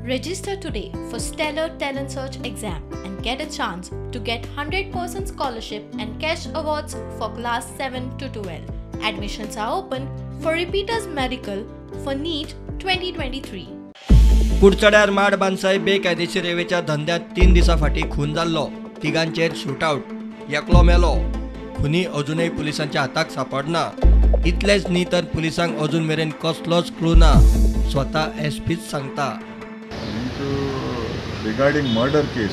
Register today for Stellar Talent Search exam and get a chance to get 100% scholarship and cash awards for class 7 to 12. Admissions are open for repeaters medical for NEET 2023. कुडचड्यार माड बानसाय बेकायदेशीर रेवेच्या धंद्यात 3 दिसां फाटीं खून जाल्लो. तिगांचेर शूटआवट, एकलो मेलो. खुनी अजूनय पुलिसांच्या हाताक सापडना. इतलेंच न्ही तर पुलिसांक अजून मेरेन कसलोच क्लू ना. स्वता एसपीच सांगता. रिगार्डींग मर्डर केस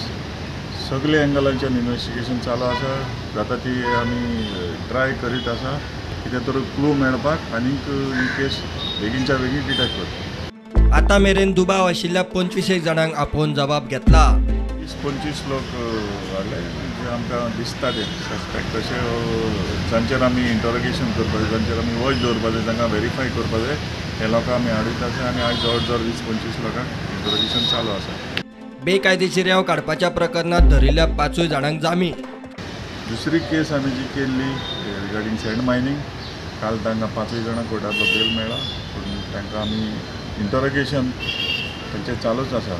सगळे एंगलांच्यान इन्वेस्टिगेशन चालू आसा. जाता ती आमी ट्राय करीत आसा कितें तर क्लू मेळपाक आनीक ही केस बेगीनच्या बेगीन डिटेक्ट करता. आतां मेरेन दुबाव आशिल्ल्या 25 जाणांक आपोवन जबाब घेतला. 20-25 लोक हाडले जे आमकां दिसता ते सस्पेक्ट तशे, जांचेर आमी इंटरोगेशन करपाक जाय, जांचेर आमी वॉच दवरपाक जाय, तांकां व्हेरीफाय करपाक जाय, हे लोकांक आमी हाडीत आसा आनी आयज जवळ जवळ 20-25 लोकांक इंटरोगेशन चालू आसा. बेकायदेशीर रेंव काडपाच्या प्रकरणात धरिल्ल्या 5 जाणांक जामीन. दुसरी केस आमी जी केल्ली रिगार्डींग सँड मायनींग, काल तांकां 5 जाणांक कोर्टांतलो बेल मेळ्ळा, पूण तांकां आमी इंटरोगेशन तांचें चालूच आसा.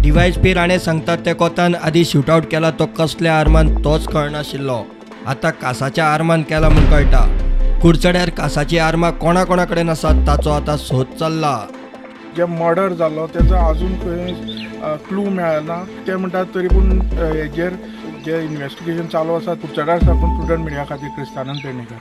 डीवायएसपी राणे सांगतात त्या कोतान आदी शूटआवट केला तो कसल्या आर्मान तोच कळनाशिल्लो. आतां कासाच्या आर्मान केला म्हूण कळटा. कुडचड्यार कासाची आर्मां कोणा कोणा कडेन आसात ताचो आतां सोद चल्ला. जे मर्डर जालो तेजो अजून खंय क्लू मेळना ते म्हणटात, तरी पूण हेजेर जे इन्वेस्टिगेशन चालू आसा. कुडचड्यार साकून प्रुडंट मिडिया खातीर क्रिस्तानंद पेडणेकर.